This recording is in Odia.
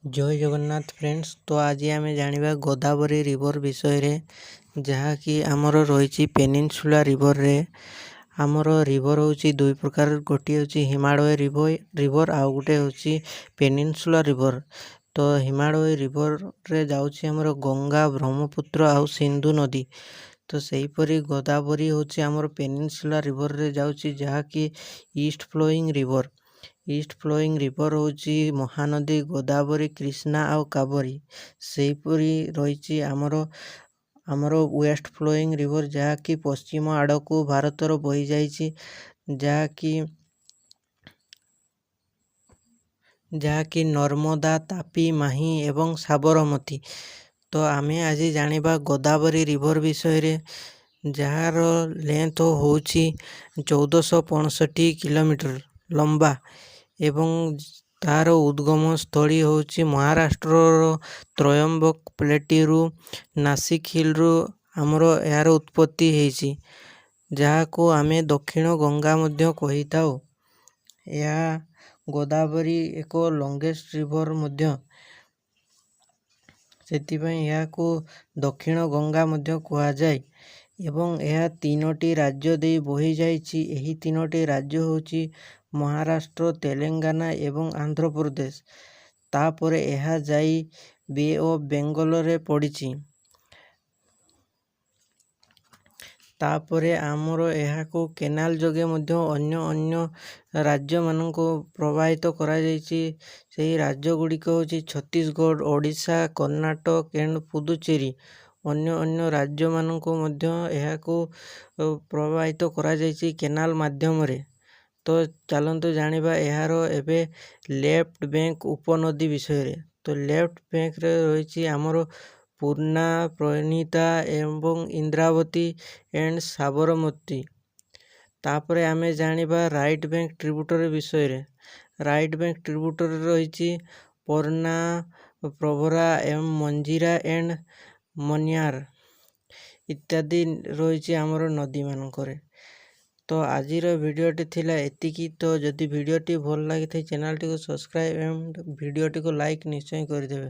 ଜୟ ଜଗନ୍ନାଥ ଫ୍ରେଣ୍ଡସ୍। ତ ଆଜି ଆମେ ଜାଣିବା ଗୋଦାବରୀ ରିଭର ବିଷୟରେ, ଯାହାକି ଆମର ରହିଛି ପେନିନସୁଲା ରିଭରରେ। ଆମର ରିଭର ହେଉଛି ଦୁଇ ପ୍ରକାର। ଗୋଟିଏ ହେଉଛି ହିମାଳୟ ରିଭର, ଆଉ ଗୋଟେ ହେଉଛି ପେନିନସୁଲା ରିଭର। ତ ହିମାଳୟ ରିଭରରେ ଯାଉଛି ଆମର ଗଙ୍ଗା, ବ୍ରହ୍ମପୁତ୍ର ଆଉ ସିନ୍ଧୁ ନଦୀ। ତ ସେହିପରି ଗୋଦାବରୀ ହେଉଛି ଆମର ପେନିନସୁଲା ରିଭରରେ ଯାଉଛି, ଯାହାକି ଇଷ୍ଟ ଫ୍ଲୋଇଂ ରିଭର। ଇଷ୍ଟ ଫ୍ଲୋଇଂ ରିଭର ହେଉଛି ମହାନଦୀ, ଗୋଦାବରୀ, କୃଷ୍ଣା ଆଉ କାବେରୀ। ସେହିପରି ରହିଛି ଆମର ୱେଷ୍ଟ ଫ୍ଲୋଇଂ ରିଭର, ଯାହାକି ପଶ୍ଚିମ ଆଡ଼କୁ ଭାରତର ବହିଯାଇଛି, ଯାହାକି ନର୍ମଦା, ତାପି, ମାହି ଏବଂ ସାବରମତୀ। ତ ଆମେ ଆଜି ଜାଣିବା ଗୋଦାବରୀ ରିଭର ବିଷୟରେ, ଯାହାର ଲେନ୍ଥ ହେଉଛି 1465 କିଲୋମିଟର ଲମ୍ବା ଏବଂ ତାର ଉଦ୍ଗମ ସ୍ଥଳୀ ହେଉଛି ମହାରାଷ୍ଟ୍ରର ତ୍ରୟମ୍ବକ ପ୍ଲେଟିରୁ, ନାସିକ ହିଲ୍ରୁ ଆମର ଏହାର ଉତ୍ପତ୍ତି ହେଇଛି, ଯାହାକୁ ଆମେ ଦକ୍ଷିଣ ଗଙ୍ଗା ମଧ୍ୟ କହିଥାଉ। ଏହା ଗୋଦାବରୀ ଏକ ଲଙ୍ଗେଷ୍ଟ ରିଭର ମଧ୍ୟ, ସେଥିପାଇଁ ଏହାକୁ ଦକ୍ଷିଣ ଗଙ୍ଗା ମଧ୍ୟ କୁହାଯାଏ ଏବଂ ଏହା ତିନୋଟି ରାଜ୍ୟ ଦେଇ ବହିଯାଇଛି। ଏହି ତିନୋଟି ରାଜ୍ୟ ହେଉଛି ମହାରାଷ୍ଟ୍ର, ତେଲେଙ୍ଗାନା ଏବଂ ଆନ୍ଧ୍ରପ୍ରଦେଶ। ତାପରେ ଏହା ଯାଇ ବେ ଅଫ୍ ବେଙ୍ଗଲରେ ପଡ଼ିଛି। ତାପରେ ଆମର ଏହାକୁ କେନାଲ ଯୋଗେ ମଧ୍ୟ ଅନ୍ୟ ଅନ୍ୟ ରାଜ୍ୟମାନଙ୍କୁ ପ୍ରବାହିତ କରାଯାଇଛି। ସେହି ରାଜ୍ୟ ଗୁଡ଼ିକ ହେଉଛି ଛତିଶଗଡ଼, ଓଡ଼ିଶା, କର୍ଣ୍ଣାଟକ ଆଣ୍ଡ ପୁଦୁଚେରୀ। ଅନ୍ୟ ଅନ୍ୟ ରାଜ୍ୟମାନଙ୍କୁ ମଧ୍ୟ ଏହାକୁ ପ୍ରବାହିତ କରାଯାଇଛି କେନାଲ ମାଧ୍ୟମରେ। ତ ଚାଲନ୍ତୁ ଜାଣିବା ଏହାର ଏବେ ଲେଫ୍ଟ ବ୍ୟାଙ୍କ ଉପନଦୀ ବିଷୟରେ। ତ ଲେଫ୍ଟ ବ୍ୟାଙ୍କରେ ରହିଛି ଆମର ପୂର୍ଣ୍ଣା, ପ୍ରଣୀତା ଏବଂ ଇନ୍ଦ୍ରାବତୀ ଆଣ୍ଡ ସାବରମତୀ। ତାପରେ ଆମେ ଜାଣିବା ରାଇଟ୍ ବ୍ୟାଙ୍କ ଟ୍ରିବ୍ୟୁଟରୀ ବିଷୟରେ। ରାଇଟ୍ ବ୍ୟାଙ୍କ ଟ୍ରିବ୍ୟୁଟରୀ ରହିଛି ପର୍ଣ୍ଣା, ପ୍ରଭରା ଏବଂ ମଞ୍ଜିରା ଆଣ୍ଡ ମନିଆର ଇତ୍ୟାଦି ରହିଛି ଆମର ନଦୀମାନଙ୍କରେ। ତ ଆଜିର ଭିଡ଼ିଓଟି ଥିଲା ଏତିକି। ତ ଯଦି ଭିଡ଼ିଓଟି ଭଲ ଲାଗିଥାଏ, ଚ୍ୟାନେଲଟିକୁ ସବସ୍କ୍ରାଇବ୍ ଏବଂ ଭିଡ଼ିଓଟିକୁ ଲାଇକ୍ ନିଶ୍ଚୟ କରିଦେବେ।